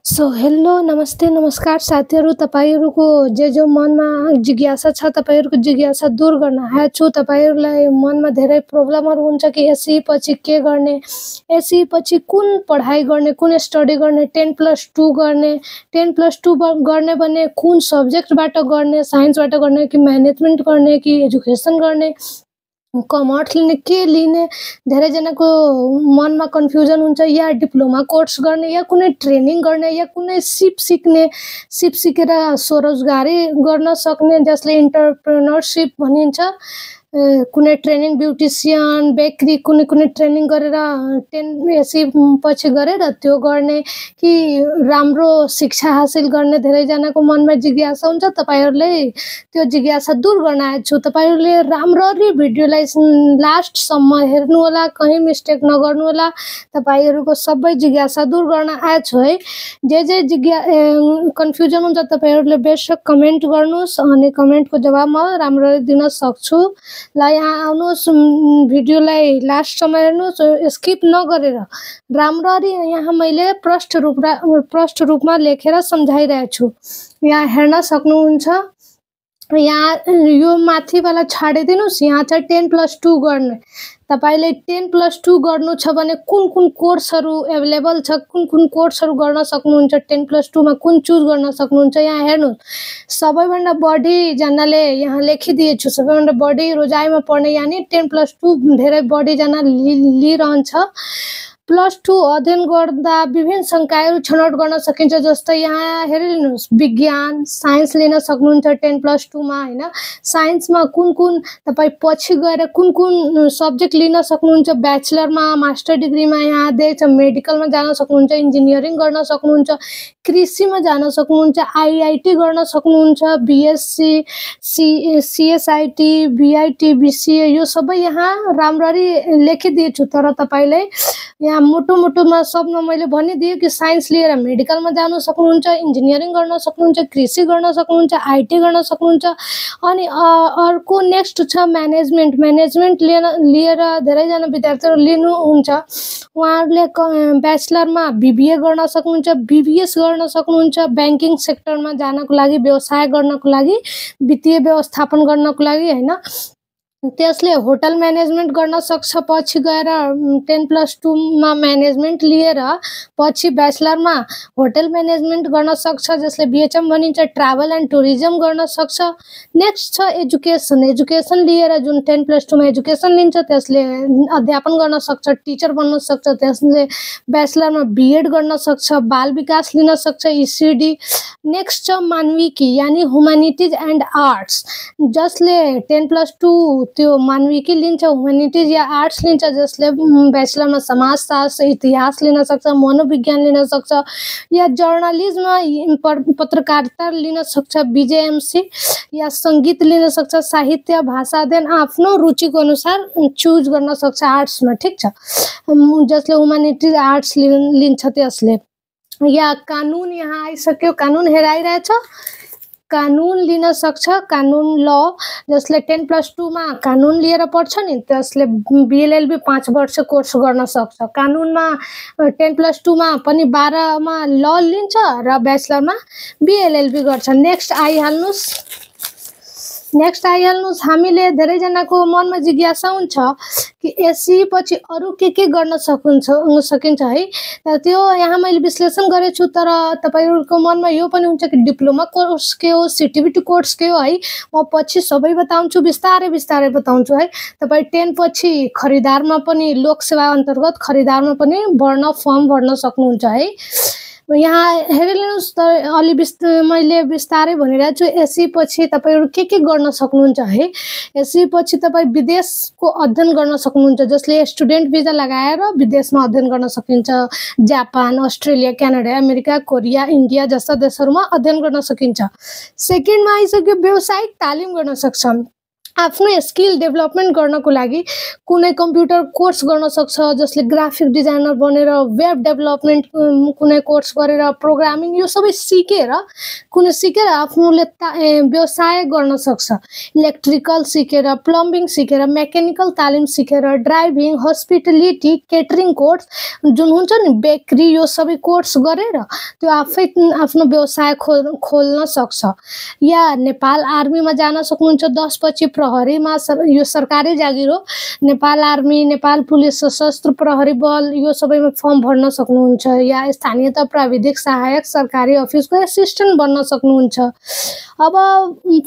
So hello नमस्ते नमस्कार साथीहरू, तपाईहरुको जो मनमा जिज्ञासा छ तपाईहरुको जिज्ञासा दूर गर्न आएको छु। तपाईहरुलाई मनमा धेरै प्रब्लमहरु हुन्छ कि एसई पछि के गर्ने, एसई पछि कुन पढाइ गर्ने, कुन स्टडी गर्ने, 10+2 गर्ने, 10+2 गर्ने भने कुन सब्जेक्टबाट गर्ने, साइन्सबाट गर्ने कि म्यानेजमेन्ट गर्ने कि एजुकेसन गर्ने, कमर्स लिने के लिने, धेरैजनाको मनमा कन्फ्युजन हुन्छ। या डिप्लोमा कोर्स गर्ने या कुनै ट्रेनिङ गर्ने या कुनै सिप सिक्ने, सिप सिकेर स्वरोजगारी गर्न सक्ने जसले एन्टरप्रेन्योरशिप भनिन्छ। कुनै ट्रेनिङ ब्युटिसियन, बेकरी कुनै ट्रेनिङ गरेर 10 एसई पछि गरेर त्यो गर्ने कि राम्रो शिक्षा हासिल गर्ने धेरैजनाको मनमा जिज्ञासा हुन्छ। तपाईहरुले त्यो जिज्ञासा दूर गर्न आएको छु। तपाईहरुले राम्ररी भिडियोलाई लास्टसम्म हेर्नु होला, कहीँ मिस्टेक नगर्नु होला। तपाईहरुको सबै जिज्ञासा दूर गर्न आएको छु है। जे कन्फ्युजन हुन्छ तपाईहरुले बेशक कमेन्ट गर्नुस् अनि कमेन्टको जवाब म राम्ररी दिन सक्छु। ल यहाँ आउनुहोस्, भिडियोलाई लास्टसम्म हेर्नुहोस्, स्किप नगरेर राम्ररी। यहाँ मैले प्रष्ट रूपमा लेखेर सम्झाइरहेको छु, यहाँ हेर्न सक्नुहुन्छ। यहाँ यो माथिवाला छाडिदिनुस्। यहाँ चाहिँ 10+2 गर्ने। तपाईले 10+2 गर्नु छ भने कुन कुन कोर्सहरु अवेलेबल छ, कुन कुन कोर्सहरु गर्न सक्नुहुन्छ, 10+2 मा कुन चुज गर्न सक्नुहुन्छ। यहाँ हेर्नुहोस्, सबैभन्दा बढी जनाले यहाँ लेखिदिएको छु, सबैभन्दा बढी रोजाइमा पढ्ने यानी 10+2 धेरै बढी जना लिइरहन्छ। +2 अध्ययन गर्दा विभिन्न संकायहरू छनौट गर्न सकिन्छ। जस्तै यहाँ हेरिदिनुस्, विज्ञान, साइन्स लिन सक्नुहुन्छ 10+2 मा हैन। साइन्समा कुन कुन तपाई पछि गएर कुन कुन सब्जेक्ट लिन सक्नुहुन्छ। ब्याचलरमा, मास्टर डिग्रीमा यहाँ दिएछ, मेडिकलमा जान सक्नुहुन्छ, इन्जिनियरिङ गर्न सक्नुहुन्छ, कृषिमा जान सक्नुहुन्छ, आईआईटी गर्न सक्नुहुन्छ, बीएससी, सीएसआईटी, बीआईटी, बीसीए यो सबै यहाँ राम्ररी लेखिदिएछु। तर तपाईले यहाँ मोटोमा सबमा मैले भनिदिए कि साइन्स लिएर मेडिकलमा जान सक्नुहुन्छ, इन्जिनियरिङ गर्न सक्नुहुन्छ, कृषि गर्न सक्नुहुन्छ, आईटी गर्न सक्नुहुन्छ। अनि अर्को नेक्स्ट छ म्यानेजमेन्ट लिएर धेरैजना विद्यार्थीहरू लिनुहुन्छ। उहाँहरूले ब्याचलरमा बीबीए गर्न सक्नुहुन्छ, बीबीएस गर्न सक्नुहुन्छ, ब्याङ्किङ सेक्टरमा जानको लागि, व्यवसाय गर्नको लागि, वित्तीय व्यवस्थापन गर्नको लागि हैन। त्यसले होटल म्यानेजमेन्ट गर्न सक्छ। पछि गएर 10+2 मा म्यानेजमेन्ट लिएर पछि ब्याचलरमा होटल म्यानेजमेन्ट गर्न सक्छ, जसले बीएचएम भनिन्छ। ट्राभल एन्ड टुरिज्म गर्न सक्छ। नेक्स्ट छ एजुकेसन लिएर जुन 10+2 मा एजुकेसन लिन्छ त्यसले अध्यापन गर्न सक्छ, टिचर बन्न सक्छ। त्यसले ब्याचलरमा बीएड गर्न सक्छ, बाल विकास लिन सक्छ, ईसीडी। नेक्स्ट छ मानविकी यानी ह्युम्यानिटिज एन्ड आर्ट्स, जसले 10+2 त्यो मानविकी लिन्छ, ह्युम्यानिटिज या आर्ट्स लिन्छ, जसले ब्याचलरमा समाजशास्त्र, इतिहास लिन सक्छ, मनोविज्ञान लिन सक्छ या जर्नलिज्म पत्रकारिता लिन सक्छ, बीजेएमसी या संगीत लिन सक्छ, साहित्य, भाषा अध्ययन आफ्नो रुचिको अनुसार चुज गर्न सक्छ आर्ट्समा। ठीक छ, जसले ह्युम्यानिटिज आर्ट्स लिन्छ त्यसले। या कानुन यहाँ आइसक्यो, कानुन हेराइरहेछ, कानुन लिन सक्छ, कानुन ल, जसले 10+2 मा कानुन लिएर पढ्छ नि त्यसले बीएलएलबी 5 वर्ष कोर्स गर्न सक्छ। कानुनमा 10+2 मा पनि 12 मा ल लिन्छ र ब्याचलरमा बीएलएलबी गर्छ। नेक्स्ट आइहाल्नुस्, हामीले धेरैजनाको मनमा जिज्ञासा हुन्छ कि एसई पछि अरू के गर्न सकिन्छ है। तर त्यो यहाँ मैले विश्लेषण गरेछु। तर तपाईहरुको मनमा यो पनि हुन्छ कि डिप्लोमा कोर्स के हो, सीटीबीटी कोर्स के हो है। म पछि सबै बताउँछु, बिस्तारै बताउँछु है। तपाई 10 पछि खरिदारमा पनि, लोक सेवा अन्तर्गत खरिदारमा पनि फर्म भर्न सक्नुहुन्छ है। यहाँ हेरिलिनुस्, अलि मैले बिस्तारै भनिरहेको छु। एसई पछि तपाईहरु के गर्न सक्नुहुन्छ है। एसई पछि तपाई विदेशको अध्ययन गर्न सक्नुहुन्छ, जसले स्टुडेन्ट भिजा लगाएर विदेशमा अध्ययन गर्न सकिन्छ। Japan, Australia, Canada, America, Korea, India जस्ता देशहरुमा अध्ययन गर्न सकिन्छ। सेकेन्डमा आइसक्यो व्यावसायिक तालिम गर्न सक्छ। आफ्नो स्किल डेभलपमेन्ट गर्नको लागि कुनै कम्प्युटर कोर्स गर्न सक्छ, जसले ग्राफिक डिजाइनर बनेर वेब डेभलपमेन्ट कुनै कोर्स गरेर प्रोग्रामिङ यो सबै सिकेर आफूले व्यवसाय गर्न सक्छ। इलेक्ट्रिकल सिकेर, प्लम्बिङ सिकेर, मेकानिकल तालिम सिकेर, ड्राइभिङ, हस्पिटलिटी, केटरिङ कोर्स जुन हुन्छ नि, बेकरी, यो सबै कोर्स गरेर त्यो आफै आफ्नो व्यवसाय खोल्न सक्छ। या नेपाल आर्मीमा जान सक्नुहुन्छ, 10 पछि प्रहरीमा, यो सरकारी जागिर हो। नेपाल आर्मी, नेपाल पुलिस, सशस्त्र प्रहरी बल यो सबैमा फर्म भर्न सक्नुहुन्छ। या स्थानीयता प्राविधिक सहायक सरकारी अफिसको एसिस्टेन्ट बन्न सक्नुहुन्छ। अब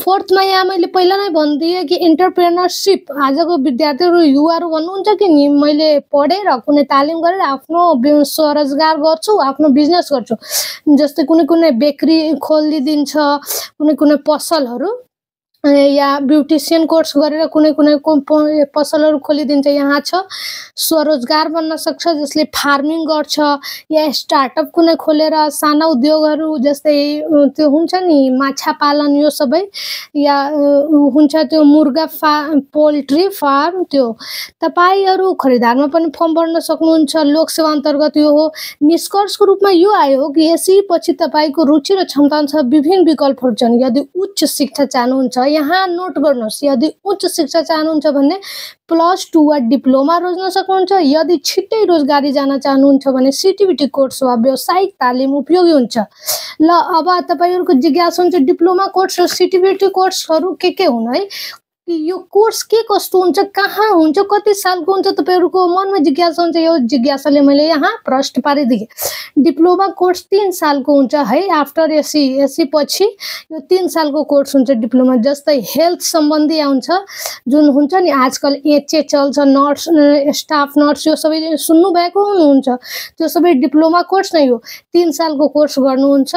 फोर्थमा यहाँ मैले पहिला नै भनिदिएँ कि एन्टरप्रेनरसिप। आजको विद्यार्थीहरू, युवाहरू भन्नुहुन्छ कि नि मैले पढेर कुनै तालिम गरेर आफ्नो स्वरोजगार गर्छु, आफ्नो बिजनेस गर्छु। जस्तै कुनै बेकरी खोलिदिन्छ, कुनै पसलहरू, या ब्युटिसियन कोर्स गरेर कुनै पसलहरू खोलिदिन्छ। यहाँ छ स्वरोजगार बन्न सक्छ, जसले फार्मिङ गर्छ या स्टार्टअप कुनै खोलेर साना उद्योगहरू, जस्तै त्यो हुन्छ नि माछा पालन यो सबै, या हुन्छ त्यो मुर्गा पोल्ट्री फार्म। त्यो तपाईँहरू खरिदारमा पनि फर्म भर्न सक्नुहुन्छ। लोकसेवा अन्तर्गत यो हो। निष्कर्षको रूपमा यो आयो कि यसै पछि तपाईँको रुचि र क्षमता अनुसार विभिन्न विकल्पहरू छन्। यदि उच्च शिक्षा चाहनुहुन्छ, यहाँ नोट गर्नुहोस्, यदि उच्च शिक्षा चाहनुहुन्छ भने +2 वा डिप्लोमा रोज्न सक्नुहुन्छ। यदि छिट्टै रोजगारी जान चाहनुहुन्छ भने सिटिबिटी कोर्स वा व्यावसायिक तालिम उपयोगी हुन्छ। ल, अब तपाईँहरूको जिज्ञासा हुन्छ डिप्लोमा कोर्स र सिटिबिटी कोर्सहरू के हुन् है, यो कोर्स के कस्तो हुन्छ, कहाँ हुन्छ, कति सालको हुन्छ, तपाईँहरूको मनमा जिज्ञासा हुन्छ। यो जिज्ञासाले मैले यहाँ प्रश्न पारिदिएँ। डिप्लोमा कोर्स 3 सालको हुन्छ है। आफ्टर एससी पछि यो 3 सालको कोर्स हुन्छ डिप्लोमा। जस्तै हेल्थ सम्बन्धी आउँछ, जुन हुन्छ नि आजकल एचए चल्छ, नर्स, स्टाफ नर्स, यो सबै सुन्नुभएको हुनुहुन्छ। त्यो सबै डिप्लोमा कोर्स नै हो। 3 सालको कोर्स गर्नुहुन्छ।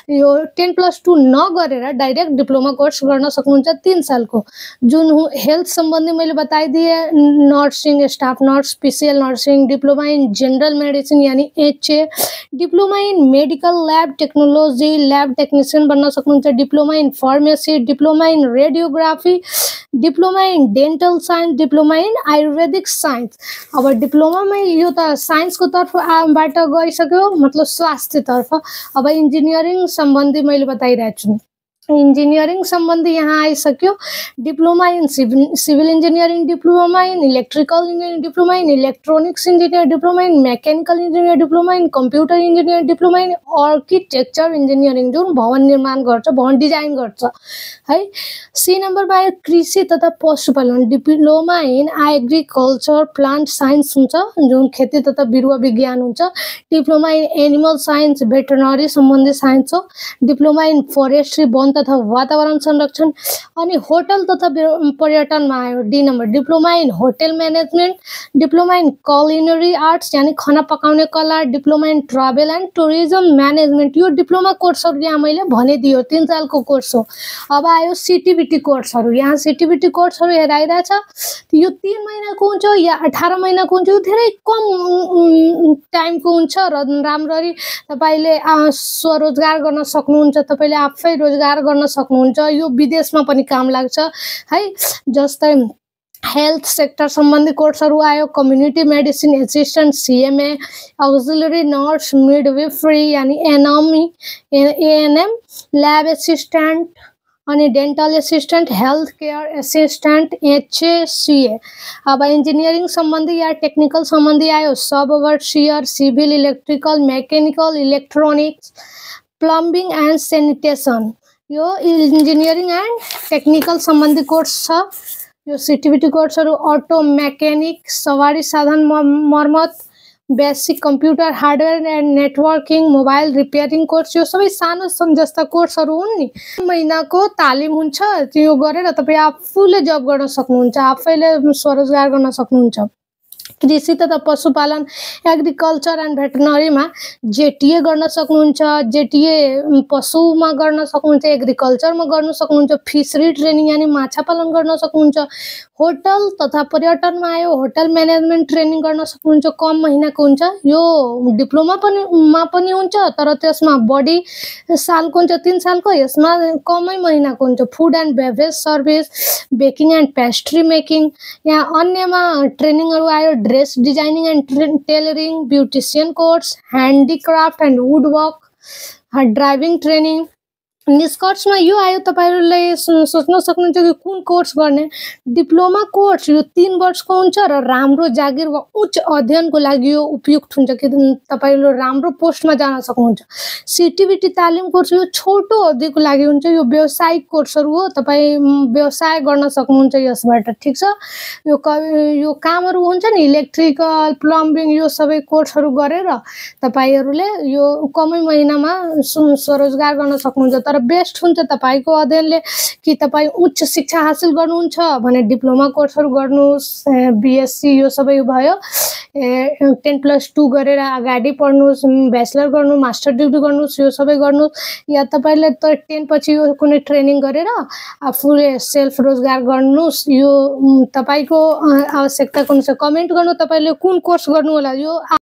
यो 10+2 नगरेर डाइरेक्ट डिप्लोमा कोर्स गर्न सक्नुहुन्छ 3 सालको। जुन हेल्थ सम्बन्धी मैले बताइदिए, nursing, staff nurse, PCL nursing, diploma in general medicine यानी HA, diploma in medical lab technology, lab technician बन्न सक्नुहुन्छ। Diploma in pharmacy, diploma in radiography, diploma in dental science, diploma in ayurvedic science. अब डिप्लोमामा यो त साइन्सको तर्फबाट गइसक्यो, मतलब स्वास्थ्यतर्फ। अब इन्जिनियरिङ सम्बन्धी मैले बताइरहेको छु। इंजीनियरिंग संबंधी यहाँ आइसक्यो। Diploma in civil engineering, diploma in electrical engineering, diploma in electronics engineer, diploma in mechanical engineer, diploma in computer engineer, diploma in architecture engineering, जुन भवन निर्माण गर्छ, भवन डिजाइन गर्छ है। सी नम्बरमा आयो कृषि तथा पशुपालन, diploma in agriculture plant science हुन्छ, जुन खेती तथा बिरुवा विज्ञान हुन्छ। डिप्लोमा इन एनिमल साइन्स, भेटरनरी सम्बन्धी साइन्स हो। डिप्लोमा इन फरेस्ट्री, वन तथा वातावरण संरक्षण। अनि होटल तथा पर्यटनमा आयो D number, diploma in hotel management, diploma in culinary arts यानी खाना पकाउने कला, diploma in travel and tourism management. यो डिप्लोमा कोर्सहरू यहाँ मैले भनिदियो 3 सालको कोर्स हो। अब आयो सिटिबिटी कोर्सहरू। यहाँ सिटिबिटी कोर्सहरू हेराइरहेछ, यो 3 महिनाको हुन्छ या 18 महिनाको हुन्छ, यो धेरै कम टाइमको हुन्छ र राम्ररी तपाईले स्वरोजगार गर्न सक्नुहुन्छ, तपाईले आफै रोजगार गर्न सक्नुहुन्छ। यो विदेशमा पनि काम लाग्छ है। जस्तै हेल्थ सेक्टर सम्बन्धी कोर्सहरू आयो, community medicine assistant CMA, auxiliary nurse, midwifery यानी एएनएम, ल्याब एसिस्टेन्ट अनि dental assistant, health care assistant, HACA. अब इन्जिनियरिङ सम्बन्धी या टेक्निकल सम्बन्धी आयो, sub overseer, civil, electrical, mechanical, electronics, plumbing and sanitation. यो इन्जिनियरिङ एन्ड टेक्निकल सम्बन्धी कोर्स छ। यो सिटिबिटी कोर्सहरू अटो मेकेनिक, सवारी साधन मर्मत, basic computer hardware and networking, mobile repairing course, यो सबै सानो जस्ता कोर्सहरू हुन् नि। महिनाको तालिम हुन्छ, त्यो गरेर तपाईँ आफूले जब गर्न सक्नुहुन्छ, आफैले स्वरोजगार गर्न सक्नुहुन्छ। कृषि तथा पशुपालन, एग्रिकल्चर एन्ड भेटरनरीमा जेटिए गर्न सक्नुहुन्छ, जेटिए पशुमा गर्न सक्नुहुन्छ, एग्रिकल्चरमा गर्न सक्नुहुन्छ, फिसरी ट्रेनिङ यानी माछा पालन गर्न सक्नुहुन्छ, होटल तथा पर्यटनमा आयो होटल म्यानेजमेन्ट ट्रेनिङ गर्न सक्नुहुन्छ, कम महिनाको हुन्छ। यो डिप्लोमा पनि हुन्छ तर त्यसमा बढी सालको हुन्छ, 3 सालको। यसमा कमै महिनाको हुन्छ। Food and beverage service, baking and pastry making. यहाँ अन्यमा ट्रेनिङहरू आयो dress designing and tailoring, beautician course, handicraft and woodwork, driving training. निष्कर्षमा यो आयो, तपाईँहरूले सोच्न सक्नुहुन्छ कि कुन कोर्स गर्ने। डिप्लोमा कोर्स यो 3 वर्षको हुन्छ र राम्रो जागिर वा उच्च अध्ययनको लागि यो उपयुक्त हुन्छ कि तपाईँले राम्रो पोस्टमा जान सक्नुहुन्छ। सिटिबिटी तालिम कोर्स यो छोटो अवधिको लागि हुन्छ। यो व्यावसायिक कोर्सहरू हो, तपाईँ व्यवसाय गर्न सक्नुहुन्छ यसबाट, ठिक छ। यो कामहरू हुन्छ नि इलेक्ट्रिकल, प्लम्बिङ, यो सबै कोर्सहरू गरेर तपाईँहरूले यो कमै महिनामा स्वरोजगार गर्न सक्नुहुन्छ। तर बेस्ट हुन्छ तपाईँको अध्ययनले कि तपाईँ उच्च शिक्षा हासिल गर्नुहुन्छ भने डिप्लोमा कोर्सहरू गर्नुहोस्। बिएससी यो सबै भयो, 10+2 गरेर अगाडि पढ्नुहोस्, ब्याचलर गर्नु, मास्टर डिग्री गर्नुहोस्, यो सबै गर्नुहोस्। या तपाईँले त 10 पछि यो कुनै ट्रेनिङ गरेर आफूले सेल्फ रोजगार गर्नुहोस्। यो तपाईँको आवश्यकताको अनुसार कमेन्ट गर्नु, तपाईँले कुन कोर्स गर्नु होला। यो